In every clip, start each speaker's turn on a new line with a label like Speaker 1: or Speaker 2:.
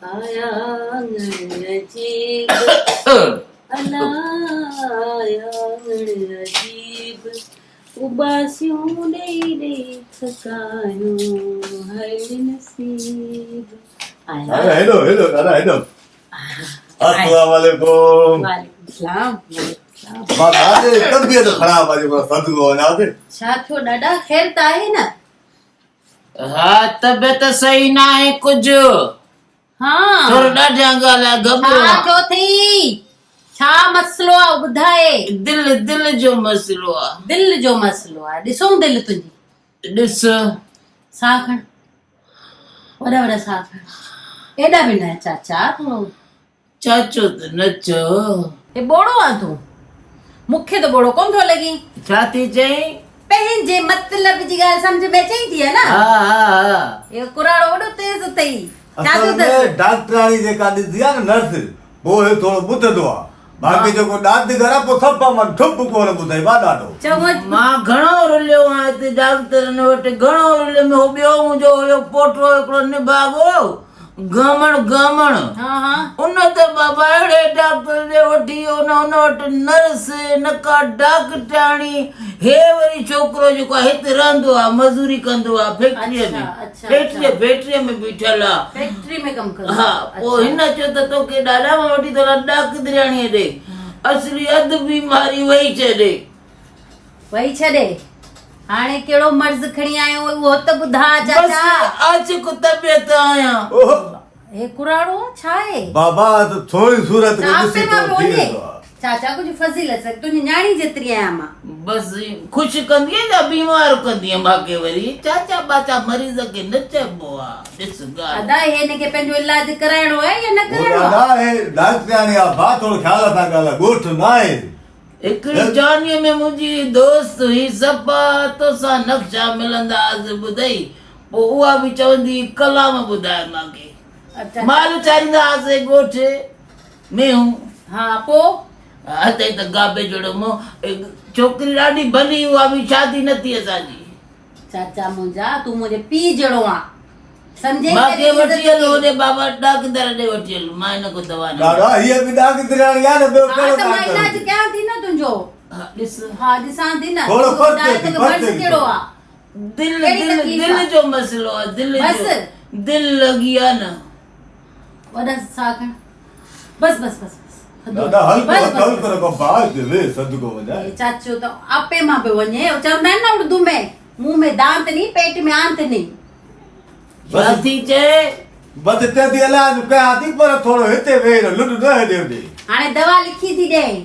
Speaker 1: آيا اڱڻ عجيب الا آيا اڱڻ عجيب اٻاسيون ڏئي ڏئي ٿڪايون هل نصيب آيا
Speaker 2: هيلو هيلو دادا هيلو السلام عليڪم
Speaker 1: وعليڪم السلام وعليڪم السلام
Speaker 2: مان دادي طبيعت خراب آهي جيڪو صدقو وڃان ٿي
Speaker 1: ڇا ٿيو ڏاڏا خير ته آهي نه
Speaker 3: ها طبيعت صحيح ناهي ڪجهه.
Speaker 1: ها.
Speaker 3: ٿورو ڏاڍيان ڳالهاء گهٻرو
Speaker 1: ڇا ٿيو اٿئي؟ ڇا مسئلو آ ٻڌاء.
Speaker 3: دل دل جو مسئلو آ.
Speaker 1: دل جو مسئلو آ ڏسون دل تنهنجي.
Speaker 3: ڏس.
Speaker 1: ساهه کڻ وڏا وڏا ساهه کڻ ايڏا به نه چاچا ٿورو.
Speaker 3: چاچو ته نه چئو.
Speaker 1: هي ٻوڙو آن تون. مون کي ته ٻوڙو ڪونه ٿو لڳين.
Speaker 3: ڇا ٿي چئين؟
Speaker 1: پنهنجي مطلب جي ڳالهه سمجهه ۾ اچئي ٿي ها نه؟
Speaker 3: ها ها ها.
Speaker 1: اهو ڪراڙو وڏو تيز اٿئي.
Speaker 2: اصل ۾ ڊاڪٽراڻي جيڪا ڏسندي آ نه نرس پوء هي ٿورو ٻڌندو آ باقي جيڪو ڏاندگر آ پوء صفا من ٺپ ڪونه ٻڌئي وا ڏاڏو.
Speaker 1: چڱو.
Speaker 3: مان گهڻو رليو آهيان هتي ڊاڪٽرن وٽ گهڻو رليم هو ٻيو منهنجو هيو پوٽو هڪڙو نڀاڳو گامڻ گامڻ ان ته بابا اهڙي ڊاڪٽر ڏي وٺي ويو نه ان وٽ نرس نه ڪا ڊاڪٽراڻي هي وري ڇوڪرو جيڪو آهي هت رهندو آهي مزوري ڪندو آهي فيڪٽريء ۾ فيڪٽريء فيڪٽريء ۾ بيٺل آهي
Speaker 1: فيڪٽري ۾ ڪم ڪندو
Speaker 3: ها پوء هن چيو ته توکي ڏاڏا مان وٺي ٿو هلان ڊاڪٽرياڻيء ڏي اصلي اڌ بيماري وئي ڇڏي.
Speaker 1: وئي ڇڏي. هاڻي ڪهڙو مرض کڻي آيو اهو ته ٻڌاء چاچا.
Speaker 3: بس عاشق طبيعت آهيان.
Speaker 1: هي ڪراڙو آ ڇا آهي؟
Speaker 2: بابا ته ٿوري صورت کي ڏسي ٿورو ٿي ويندو آ.
Speaker 1: چاچا ڪجهه فضيلت سک تنهنجي نياڻي جيتري آهيان مان.
Speaker 3: بس خوش ڪندينء يا بيمار ڪندينء ماکي وري چاچا ٻاچا مريض کي نه چئبو آ ڏس ڳالهه.
Speaker 1: ادا هي هن کي پنهنجو علاج ڪرائڻو آهي يا نه ڪرائڻو آ؟
Speaker 2: ادا هي ڊاڪٽرياڻي آ ڀا ٿورو خيال سان ڳالهاء ڳوٺ ناهي.
Speaker 3: هڪڙي جوانيء ۾ منهنجي دوست هئي صفا توسان نقشا ملندا هئس ٻڌئي پوء اها به چوندي هئي ڪلام ٻڌاء مانکي مال چاريندا هئاسي ڳوٺ مينهون
Speaker 1: ها پوء
Speaker 3: اٿئي ته گابي جهڙو منهن ڇوڪري ڏاڍي ڀلي اها به شادي نه ٿي اسان جي.
Speaker 1: چاچا منهنجا تون منهنجي پيء جهڙو آن سمجهين
Speaker 3: مان کي
Speaker 1: ڪڏهن
Speaker 3: وٺي
Speaker 1: عزت
Speaker 3: هل
Speaker 1: ٿي.
Speaker 3: هوڏي بابا ڏاڪدر ڏي وٺي هل مان هن کان دوا نه
Speaker 2: ڏاڏا هيء به ڏاڪدرياڻي آ نه ٻيو
Speaker 1: ها
Speaker 2: ڪهڙو
Speaker 1: ته مان
Speaker 2: ڊاڪٽر
Speaker 1: علاج
Speaker 2: هجي.
Speaker 1: ڪيان ٿي نه تنهنجو.
Speaker 3: ها ڏس.
Speaker 1: ها ڏسان ٿي نه.
Speaker 2: ٿورو
Speaker 1: تون
Speaker 2: پرتي
Speaker 1: ٻڌاء
Speaker 2: ٿي،
Speaker 1: توکي
Speaker 2: پرتي
Speaker 1: مرض
Speaker 2: ٿي
Speaker 1: ڪهڙو
Speaker 2: ٿورو.
Speaker 1: آ.
Speaker 3: دل
Speaker 1: ڪهڙي
Speaker 3: دل
Speaker 1: تڪليف
Speaker 3: دل
Speaker 1: آ.
Speaker 3: جو مسئلو آ دل
Speaker 1: بس.
Speaker 3: جو دل لڳي آ نه.
Speaker 1: وڏا ساهه کڻ. بس بس بس بس. ٿڌو.
Speaker 2: دادا هلڪو
Speaker 1: بس
Speaker 2: هٿ
Speaker 1: بس
Speaker 2: هلڪو رکو باهه تي ويهه صدقو وڃائي.
Speaker 1: هي چاچو ته آپي مان پيو وڃي. چوندا آهن نه اردو ۾ منهن ۾ دانت ني پيٽ ۾ آنت ني.
Speaker 3: ڇا ٿي چئي؟
Speaker 2: بس چئي ٿي علاج ڪيان ٿي پر ٿورو هتي ويهي رهه لڏ نه هيڏي هوڏي.
Speaker 1: هاڻي دوا لکي ٿي ڏئين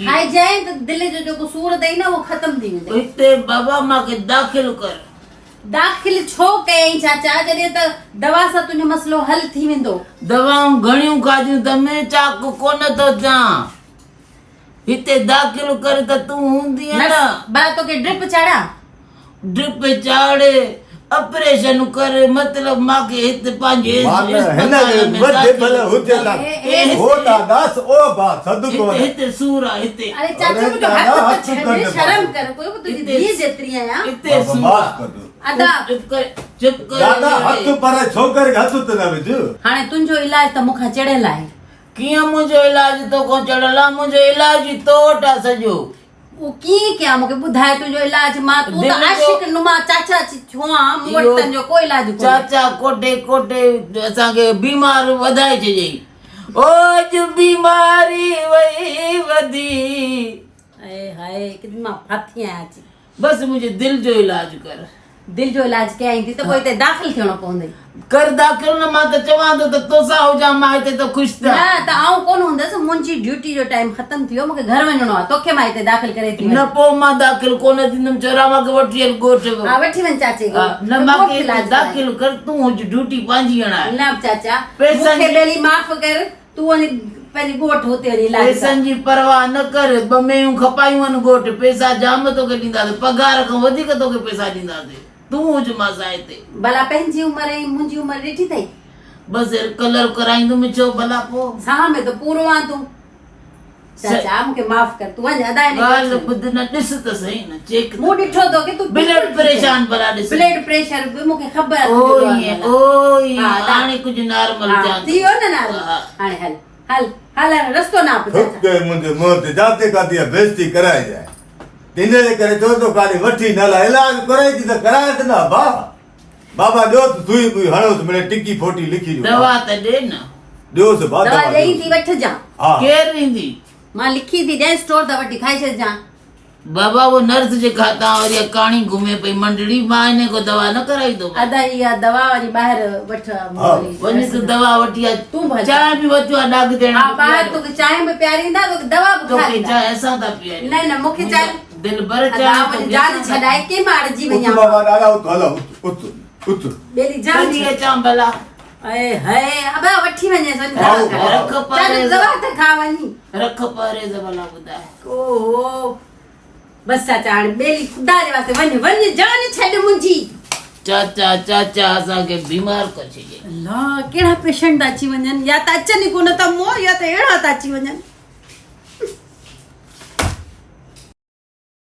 Speaker 1: کائجانء ته دل جو جيڪو سور اٿئي نه اهو ختم ٿي ويندئي.
Speaker 3: هتي بابا مان کي داخل ڪر.
Speaker 1: داخل ڇو ڪيائين چاچا جڏهن ته دوا سان تنهنجو مسئلو حل ٿي ويندو.
Speaker 3: دوائون گهڻيون کاڌيون اٿم چاق ڪونه ٿو ٿيان. هتي داخل ڪر ته تون هوندينء نه.
Speaker 1: نرس، ڀلا توکي ڊرپ چاڙهيان؟
Speaker 3: ڊرپ چاڙهه، آپريشن ڪر، مطلب مان کي هت پنهنجي
Speaker 2: مان هن
Speaker 3: اسپتال
Speaker 2: کي
Speaker 3: ۾
Speaker 2: وڌ
Speaker 3: داخل
Speaker 2: ڀل هجي ته هو ڏاڏاس او با صدقو
Speaker 3: هتي هتي سور آ هتي.
Speaker 1: اري چاچو منهنجو هٿ ته ڇڏ، شرم ڪر ڪوئي به تنهنجي ڌيء جيتري آهيان.
Speaker 3: هتي سور آ.
Speaker 1: ادا.
Speaker 3: چپ ڪر چپ ڪر.
Speaker 2: دادا هٿ پر ڇوڪري کي هٿ ته نه وجهه.
Speaker 1: هاڻي تنهنجو علاج ته مون کان چڙهيل آهي.
Speaker 3: ڪيئن منهنجو علاج توکان چڙهيل آ، منهنجو علاج ئي تو وٽ آ سڄو.
Speaker 1: اهو ڪيئن ڪيان مون کي ٻڌاء تنهنجو علاج مان تون ته عاشق نما چاچا ٿيو آن مون وٽ تنهنجو ڪو علاج ڪونهي.
Speaker 3: چاچا ڪوٽي ڪوٽي اسان کي بيمار وڌائي ڇڏيائين. او اڄ بيماري وئي وڌي.
Speaker 1: اي هاء ڪٿي مان ڦاٿي آهيان اچي.
Speaker 3: بس منهنجي دل جو علاج ڪر.
Speaker 1: دل جو علاج ڪيائين ٿي ته پوء هتي داخل ٿيڻو پوندئي.
Speaker 3: ڪر داخل نه مان ته چوان ٿو ته توسان هجان مان هتي ته خوش ٿيان.
Speaker 1: نه ته آئون ڪونه هوندس منهنجي ڊيوٽي جو ٽائيم ختم ٿي ويو مونکي گهر وڃڻو آهي توکي مان هتي داخل ڪري ٿي
Speaker 3: نه
Speaker 1: وڃان.
Speaker 3: پوء مان داخل ڪونه ٿيندم ڇورا مان کي وٺي هل ڳوٺ.
Speaker 1: ها وٺي وڃ چاچي کي.
Speaker 3: ها نه
Speaker 1: ته
Speaker 3: مان
Speaker 1: ڳوٺ
Speaker 3: کي هتي
Speaker 1: علاج ڪرائي.
Speaker 3: داخل ڪر تون هج ڊيوٽي پنهنجي هڻاء.
Speaker 1: نه چاچا
Speaker 3: پئسن
Speaker 1: مونکي
Speaker 3: جي
Speaker 1: ٻيلي معاف ڪر تون وڃي پنهنجي ڳوٺ هتي وڃي علاج ڪر.
Speaker 3: پئسن جي پرواهه نه ڪر، ٻه مينهون کپايون آهن ڳوٺ، پئسا جام توکي ڏينداسين، پگهار کان وڌيڪ توکي پئسا ڏينداسين، تون هج مان سان هتي.
Speaker 1: ڀلا پنهنجي عمر ۽ منهنجي عمر ڏٺي اٿئي؟
Speaker 3: بس ڪلر ڪرائيندم ڇو ڀلا پوء.
Speaker 1: ساهه ۾ ته پورو آن تون. چاچا مون کي معاف ڪر تون وڃ ادا هن کي
Speaker 3: ڳالهه ٻڌ نه ڏس ته صحيح نه چيڪ
Speaker 1: مون ڏٺو توکي تون
Speaker 3: بلڊ پريشان ڀلا ڏس
Speaker 1: بلڊ پريشر به مون کي خبر آهي
Speaker 3: او ائين او ائين هاڻي ڪجهه نارمل ٿيان
Speaker 1: ٿي ويو نه نارمل هاڻي هل هل هل هاڻي رستو ناپ
Speaker 2: ٿڪ منهنجي منهن تي جاتي ڪاتي اها بيعزتي ڪرائي جائي تنهن جي ڪري چئو ٿو ڪاڏي وٺي نه هلان علاج ڪرائي ٿي ته ڪرائي ته نه ابا بابا ڏيو ته سوئي ٻوئي هڻوس مڙئي ٽڪي ڦوٽي لکي ڏيو
Speaker 3: دوا ته ڏي نه.
Speaker 2: ڏيوس با
Speaker 1: دوا ڏئي ٿي وٺجان.
Speaker 2: ها.
Speaker 3: ڪير ڏيندي؟
Speaker 1: مان لکي ٿي ڏيان اسٽور تان وٺي کائي ڇڏجان.
Speaker 3: بابا اهو نرس جي کاتان وري اها ڪاڻي گهمي پئي منڊڙي مان انهي کان دوا نه ڪرائيندومانس.
Speaker 1: ادا اها دوا وري ٻاهر وٺ
Speaker 3: وڃ تون دوا وٺي آ.
Speaker 1: تون به هل.
Speaker 3: چانهه به وٺيو آ ڏاگهه ڏيڻ.
Speaker 1: ها ٻاهر توکي چانهه به پياريندا توکي دوا به
Speaker 3: توکي
Speaker 1: کاريندا.
Speaker 3: چانهه اسان ٿا پياريون.
Speaker 1: نه نه مونکي چانهه.
Speaker 3: دلبر
Speaker 1: ادا
Speaker 3: چانهه
Speaker 1: منهنجي
Speaker 3: توکي
Speaker 1: جان
Speaker 3: اسان ٿا
Speaker 1: ڇڏائي ڪنهن مان اڙجي
Speaker 2: اٿ
Speaker 1: وڃان.
Speaker 2: بابا ڏاڏا اٿ هل اٿ اٿ اٿ.
Speaker 1: ٻيلي جان
Speaker 3: ڪڏهن اچان ڀلا.
Speaker 1: اي هي ابا وٺي وڃيس وڃ
Speaker 2: آئو،
Speaker 1: دوا کاء.
Speaker 3: رک
Speaker 1: چل
Speaker 3: پرهيز.
Speaker 1: دوا ته کا وڃي.
Speaker 3: رک پرهيز ڀلا ٻڌاء.
Speaker 1: اوهو بس چاچا هاڻي ٻيلي خدا جي واسطي وڃ وڃ جان ڇڏ منهنجي.
Speaker 3: چاچا چاچا اسان کي بيمار ڪري ڇڏيائين.
Speaker 1: الله ڪهڙا پيشنٽ ٿا اچي وڃن يا ته اچن ئي ڪونه ٿا مون يا ته اهڙا ٿا اچي وڃن.